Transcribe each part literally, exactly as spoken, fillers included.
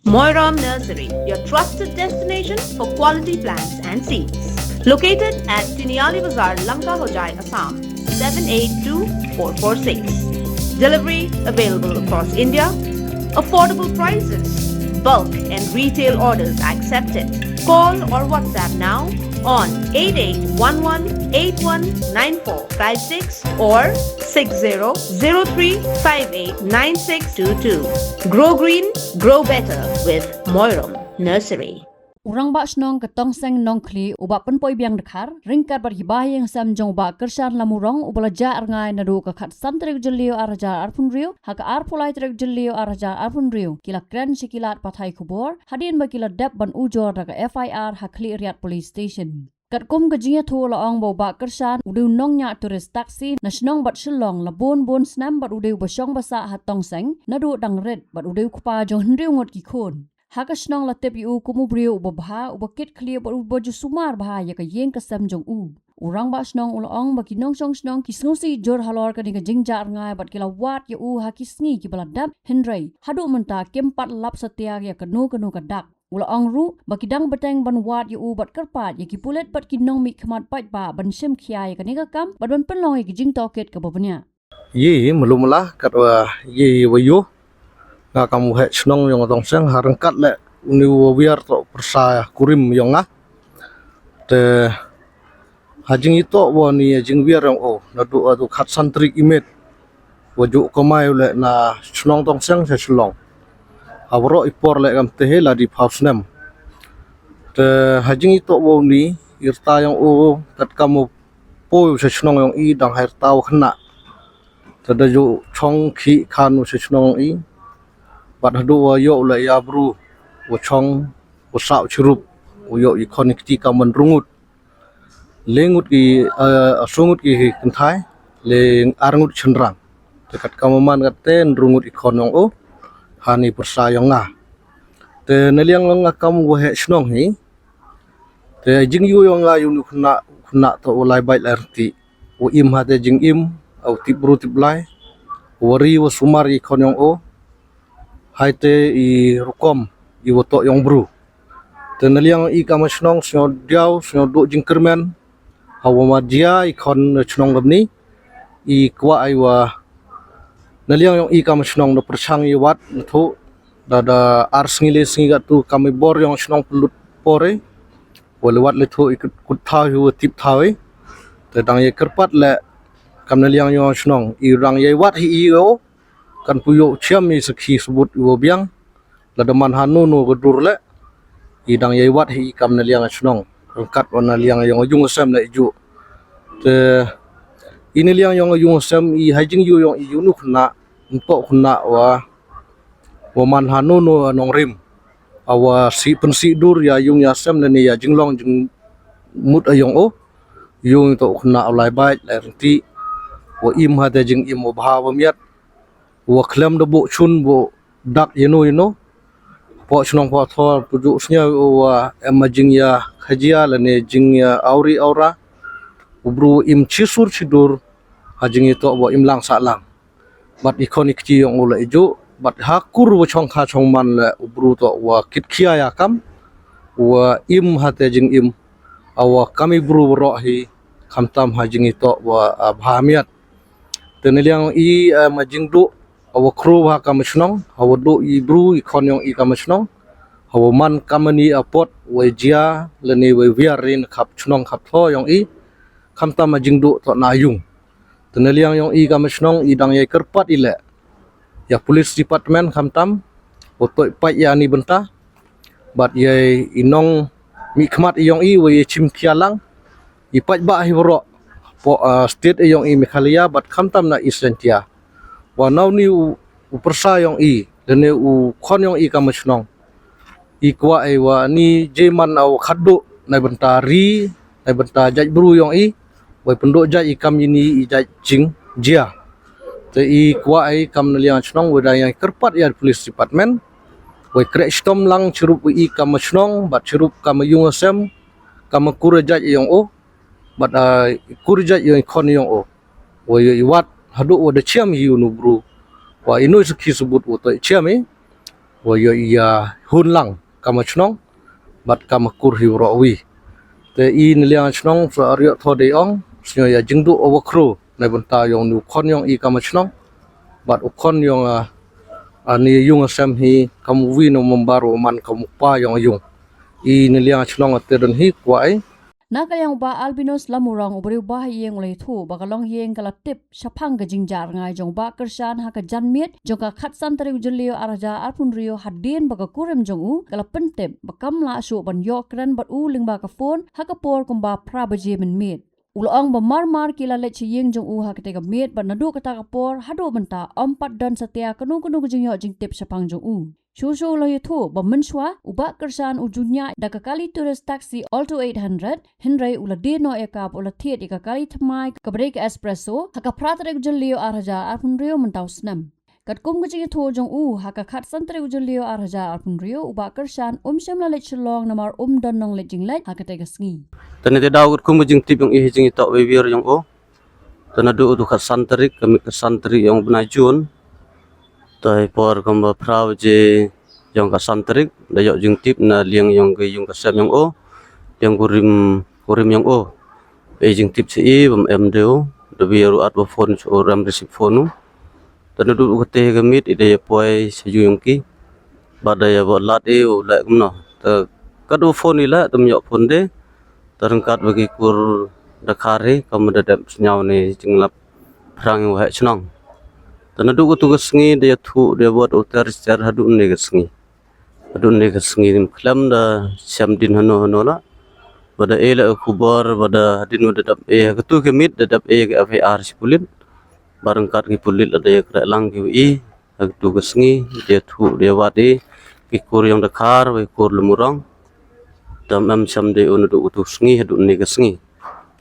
Moiram Nursery, your trusted destination for quality plants and seeds. Located at Tiniali Bazar, Lanka Hojai, Assam, seven eight two four four six. Delivery available across India. Affordable prices. Bulk and retail orders accepted. Call or WhatsApp now on eight eight one one eight one nine four five six or six zero zero three five eight nine six two two. Grow green, grow better with Moiram Nursery. U Rangbah Shnong ka Tongseng Nongkhlieh u Bah Pynpoi Biang Dkhar, ryngkat bad ki bahaïing sem jong u Bah Kyrshan Lamurong uba la jah rngai naduh ka khatsan tarik Jylliew ar hajar arphew hynriew ha ka arphew lai tarik Jylliew ar hajar arphew hynriew, ki la kren sha ki lad pathai khubor hadien ba ki la dep ban ujor da ka F I R ha Khliehriat Police Station. Katkum ka jingïathuh la ong ba u Bah Kyrshan u dei u nongñiah tourist taxi na shnong bad Shillong la bun bun snem bad u dei uba shong ba sah ha Tongseng naduh dang rit bad u dei u kpa jong hynriew ngut ki khun. Ha ka shnong la tip ïa u kum u briew uba bha, uba kit khlieh bad uba ju sumar bha ïa ka ïing ka sem jong u. U Rangbah Shnong u la ong ba ki nongshong shnong ki sngewsih jur halor kane ka jingjah rngai bad ki la wad ïa u ha ki sngi kiba la dep, hynrei haduh mynta kim pat lap satia ïa kano kano ka dak. U la ong ruh ba ki dang bteng ban wad ïa u bad kyrpad ïa ki pulit bad ki nongmihkhmat paidbah ban shim khia ïa kane ka kam bad ban pynlong ïa ki jingtohkit kaba bniah. Ïa, malu mala katwa ïa wa ïoh nga kam u heh shnong jong ka Tongseng ha ryngkat leh uni u wiar toh pyrsa kurim jong nga. Te ha jingïatoh wa ni jingwiar jong u naduh u khatsan tarik i May wa ju kamai u leh na shnong Tongseng sha Shillong. Ha waroh i por leh kam te hi la dei phaw snem. Te ha jingïatoh wa ni i rta jong u katkam u poi u sha shnong jong i dang ha i rta wa khynnah. Te da ju chong khih khan u sha shnong jong i bad haduh wa ïoh u leh ïa bru wa chong wa sah u chirup u ïoh i khon i kti kam ban rngut. Le ngut ki, eh, sngi ngut ki kynthai, le ar ngut shynrang. Te katkam man katte hynriew ngut i khon jong u ha ni pyrsa jong nga. Te na liang jong nga kam u heh shnong hi. Te jingïoh jong nga ïa uni u khynnah, khynnah toh u lai bait lai rynti. U im ha te jingim, u tip bru tip blai. U ri u sumar i khon jong u. Hai te i rukom i wa toh jong bru. Te na liang i kam shnong sngew diaw, sngew duh jingkyrmen. Ha wa ma jia i khon shnong kamni i kwah i wa na liang jong i kam shnong da pyrshang i wat na thu da da ar sngi le sngi ka tu kam i bor jong shnong pynlut pore. Wa le wat le thu i kut, kut thaw hi wa tip thaw i. Te dang i kyrpad le kam na liang jong shnong i dang i wat hi i o. Kan pu ïoh chiam i sakhi sabut i wa biang. Lada man ha no no ka dur le i dang ïai wat hi i kam na liang shnong ryngkat wa na liang jong yung sem le i ju. Te i na liang jong yung sem i ha jingïoh jong i uni u khynnah nto khynnah wa wa man ha no no nongrim. Awa si pynsi dur ïa yung ïa sem le ni ïa jinglong jingmut a jong u. Yung to khynnah u lai bait lai rynti wa im ha te jingim wa bha wa miat. Wa khlem da buh chun buh dak ïano ïano. Poh shnong poh thor pujuk sñiaw wa em ma jingïa khajia lane jingïa awri awra. U bru im chisur chidur ha jingïatoh wa im lang sah lang. Bad i khon i kti jong u la i ju bad ha kur wa chong kha chong man la u bru toh wa kit khia ïa kam. Wa im ha te jingim awa kam i bru wa roh hi khamtam ha jingïatoh wa, ah, bha miat. Te na liang i, eh, ma jingduh, awa khru ha kam shnong, awa duh i bru i khon jong i kam shnong, awa man kam ni apot, wa jia, lane wa wiar rin khap shnong khap tho jong i, khamtam ma jingduh to na yung. Te na liang jong i kam shnong i dang ïai kyrpad i le. Ïa police department khamtam, wa toi pait ïa ni bynta, bad ïa i nongmihkhmat i jong i, wa ïa chim khia lang, i paidbah hi waroh, po, ah, state i jong i Meghalaya, bad khamtam na East Jaintia. Wa nau ni u, u pyrsa jong i, lane u khon jong i kam shnong. I kwah i wa ni je man aw khadduh, na bynta ri, na bynta jait bru jong i, wa i pynduh jait i kam i ni i jait jingjia. Te i kwah i kam na liang shnong, wa dang ïai kyrpad ïa police department, wa i kreh stom lang chirup wa i kam shnong, bad chirup kam yung sem, kam kur jait jong o, bad, ah, kur jait jong i khon jong o. Wa ïa i wat haduh wa da chiam hi unu bru. Wa inu sakhi sabut wa to chiam i. wa ïoh ïa hun lang kama chnong bad kama kur hi wroh wi. Te i neliang chnong sa aryo tho dei ong snyo ïa jingdu o wakru na bynta yong nu khon yong i kama chnong bad u khon yong a ani yung sem hi kam wi no member wa man kam pa yong yung. I neliang chnong ate don hi kwai. Na ka liang u Bah Albinus Lamurong u briew ba ha ïing u la ïathuh ba ka long ïing ka la tip shaphang ka jingjah rngai jong u Bah Kyrshan ha ka janmiet jong ka khatsan tarik u Jylliew ar hajar arphew hynriew hadien ba ka kurim jong u ka la pyntip ba kam lah shuh ban ïoh kren bad u lyngba ka phone ha ka por kumba phra baje mynmiet. U la ong ba mar mar ki la leit sha ïing jong u ha katei ka miet bad naduh kata ka por haduh mynta ym pat don satia kano kano ka jingïoh jingtip shaphang jong u. Shuh shuh u la ïathuh ba mynshuwa u Bah Kyrshan u ju ñiah da ka kali tourist taxi Alto eight hundred, hynrei u la die noh ïa ka ba u la thied ïa ka kali thymmai kaba dei ka espresso ha ka phra tarik u Jylliew ar hajar arphew hynriew mynta u snem. Katkum ka jingïathuh jong u, ha ka khatsan tarik u Jylliew ar hajar arphew hynriew u Bah Kyrshan um shym la leit Shillong namar um don nongleit jingleit ha katei ka sngi. Te nangta daw katkum ka jingtip yong i ha jingïatoh wiar yong u. Te naduh u tu khatsan tarik, ka miet khatsan tarik yong u bnai Jun. Te ha i por kumba phra baje yong khatsan tarik da ïoh jingtip na liang yong ka yung ka sem yong u, liang kurim, kurim yong u. Ba i jingtip sha i bym em de u, da wiar u at ba phone sha u, rem receive phone u. Te naduh u katei ka miet i da ïa poi sha yung yong ki bad da ïa ba lad i u leh kumno. Te kat u phone i leh te ym ïoh phone de. Te ryngkat ba ki kur da khar hi kam da dep sngew ne jinglap phrang ïa u heh chnong. Te naduh katu ka sngi da ïathuh da ïa bud u ter ter haduh ne ka sngi. Haduh ne ka sngi ym khlem da shem dien hano hano la. Ba da e la ka khubor ba da hadien ba da dap e ha katu ka miet da dap e ka F I R sha pulit. Ba ryngkat ki pulit la da ïa kreh lang ki wa i ha katu ka sngi da ïathuh da ïa wad i ki kur yong da khar wa i kur Lamurong. Te ym em shem de u naduh katu sngi haduh ne ka sngi.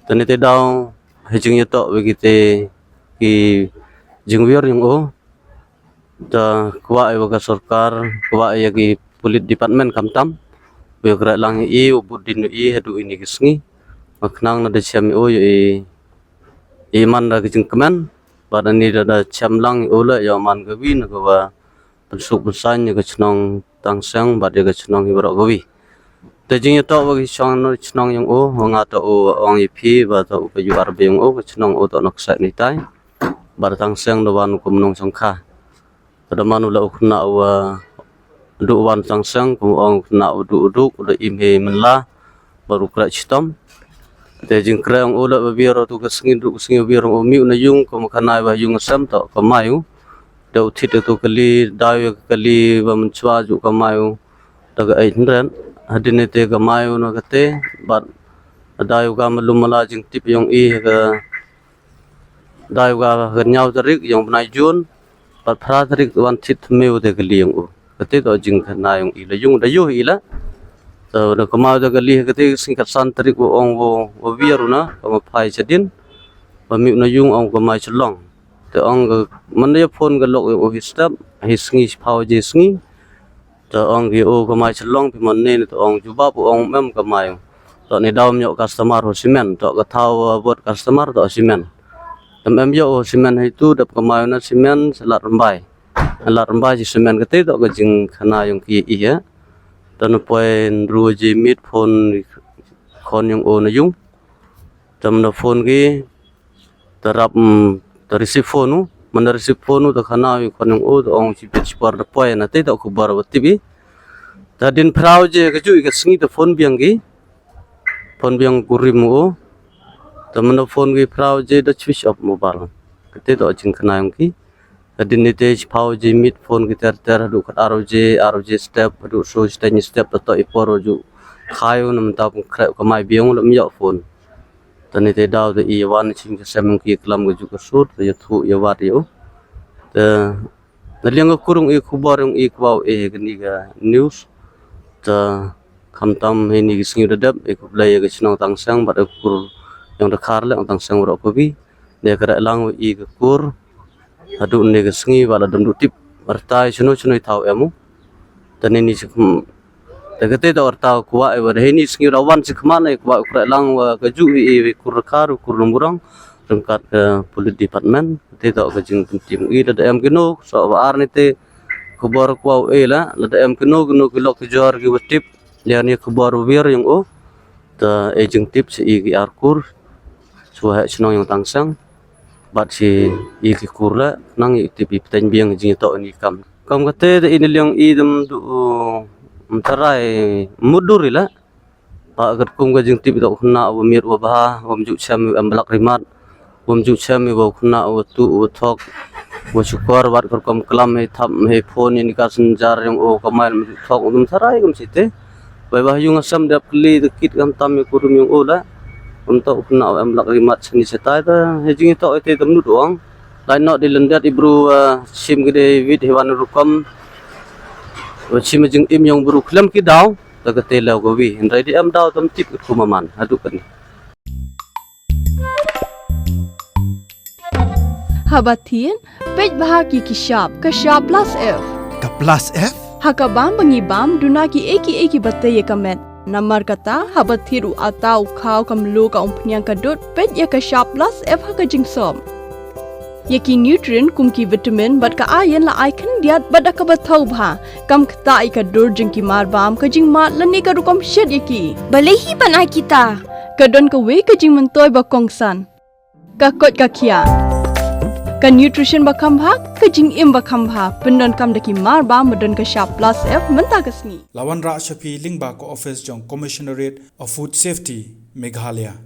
Te nangta daw ha jingïatoh wa kitei ki jingwiar yong u. Te kwah ïa wa ka sorkar, kwah ïa ki pulit department khamtam ba ïa kreh lang ïa i, u bud dien ïa i haduh ine ki sngi. Ba khnang na da shem ïa u ïa i, i man da ka jingkmen bad ani da da shem lang ïa u la ïa man ka wi na ka wa pynsuk pynsaiñ ïa ka chnong Tangseng bad ïa ka chnong hi baroh ka wi. Te jingïatoh wa ka chnong, chnong yong u, wa nga toh u ong ïa phi ba toh u ka U R B yong u, ka chnong u toh na ksai ni tai. Bad Tangseng da wan kum nongshongkha. Te da man u la u khynnah wa duh wan Tangseng kum ong u khynnah u duh u duh u da im hi mynla. Bad u kreh chitom. Te jingkreh ong u la ba biar tu ka sngi duh ka sngi biar ong u miu na yung kum ka nai ba yung sem toh ka mai u. Da u thit tu kali dai ka kali ba mynchwa ju ka mai u. Da ka ai hynren hadien te ka mai u na ka te bad dai u ka malum mala jingtip yong i ka dai u ka ka nyaw tarik yong bnai Jun. Bad phra tarik wan thit miu te kali yong u. Kate toh jingkhana yong i la yung da yu i la. Te da ka mai da kali kate sngi khatsan tarik u ong u wa biar u na ka ma phai chadien. Ba miu na yung ong ka mai chlong. Te ong ka man da phone ka lok yong u hi step hi sngi phaw je sngi. Te ong ki u ka mai chlong phi man ne, te ong jubab u ong em ka mai. Toh ni daw ym ïoh customer ho simen, toh ka thaw bud customer toh simen. Te em ïoh simen hi tu dap ka mai na simen sa lad rymbai. Lad rymbai ji simen kate toh ka jingkhana yong ki i ya. Te na poi hynru ji miet phone khon yong u na yung. Te mna phone ki te rap, mm, te receive phone u, mna receive phone u te khana u khon yong u te ong chi bit chi por da poi na te toh khubor wa tip i. Te hadien phra je ka ju i ka sngi te phone biang ki. Phone biang kurim u. Te mna phone ki phra je da switch off mobile. Kate toh jingkhana yong ki. Hadien ni te chi phaw je miet phone ki ter ter haduh khat ar je, ar je step haduh so step ni step te toh i por ju khai u na mynta pun kreh ka mai biang u la ym ïoh phone. Te ni te daw te i wan chim ka sem ki klam ka ju ka sut, te ïathuh ïawad ïa u. Te na liang ka kur yong i khubor yong i kwah u e kani ka news. Te khamtam hi ni ki sngi da dep i khublei ïa ka chnong Tangseng bad i kur yong da khar le ong Tangseng baroh ka wi. Ne ka reh lang u i ka kur. Haduh ne ka sngi ba la dam duh tip. Artai chano chano i thaw em u. Te ni ni Te kate toh arta u kwah i wa da hini sngi da wan si khmat i kwah u kreh lang wa ka ju i i kur rakhar u kur Lumburong. Ryngkat ka police department kate toh ka jingpyntim i da em kino so wa ar ni te Khubor kwah u e la, lada em kano kano ki lok ki jor ki wa tip, liar ni khubor wir yong o. Ta e jingtip sa i ki arkur, sa wa hek chnong yong Tangsang, bat si i ki kur la, nang i tip i pteng biang jingtok ni kam. Kam kate da i ni liang i dam du, mtarai mudur i la. Ba kat kum ka jingtip i tok khna wa miet wa bha, wa mjuk chem wa em blak rimat, wa mjuk chem wa khna wa tu wa thok, wa shukor wat kar kom klam hei thap hei phone ini ka senjar yong o kamai mjuk thok, wa mtarai kam site. Bai ba yung asam dap kli de kit kam tam i kurum yong o la. Wa mtok khna wa em blak rimat sani setai ta, hei jing i tok ite tam nut wang. Lai nok di lendat i bru, ah, sim gede wit hewan rukom. Wa sim jing im yong bru khlem ki daw. Ta kate la ko wi, hynrei di em daw tam tip kum man, haduh kan. Haba thin, peit bha ki ki shap, ka shap plus F. Ka plus F? Ha ka bam ba ngi bam, duna ki e ki e ki bate ya ka met. Namar kata, haba thir u ata u khaw kam lo ka umphniang ka dud, peit ya ka shap plus F ha ka jingsop. Ya ki nutrient kum ki vitamin bad ka iron la ai khyndiat bad da kaba thaw bha. Kam kata i ka dur jing ki mar bam ka jingmat lane ka rukom shet ya ki. Balei hi ban ai kita? Ka don ka wei ka jingmyntoi ba kongsan. Ka kot ka khia. Ka nutrition ba kham bha, ka jingim ba kham bha. Pyndon kam da ki mar bam ba don ka shap plus F mynta ka sngi. Lawan rah shapi lingba ka office jong Commissionerate of Food Safety, Meghalaya.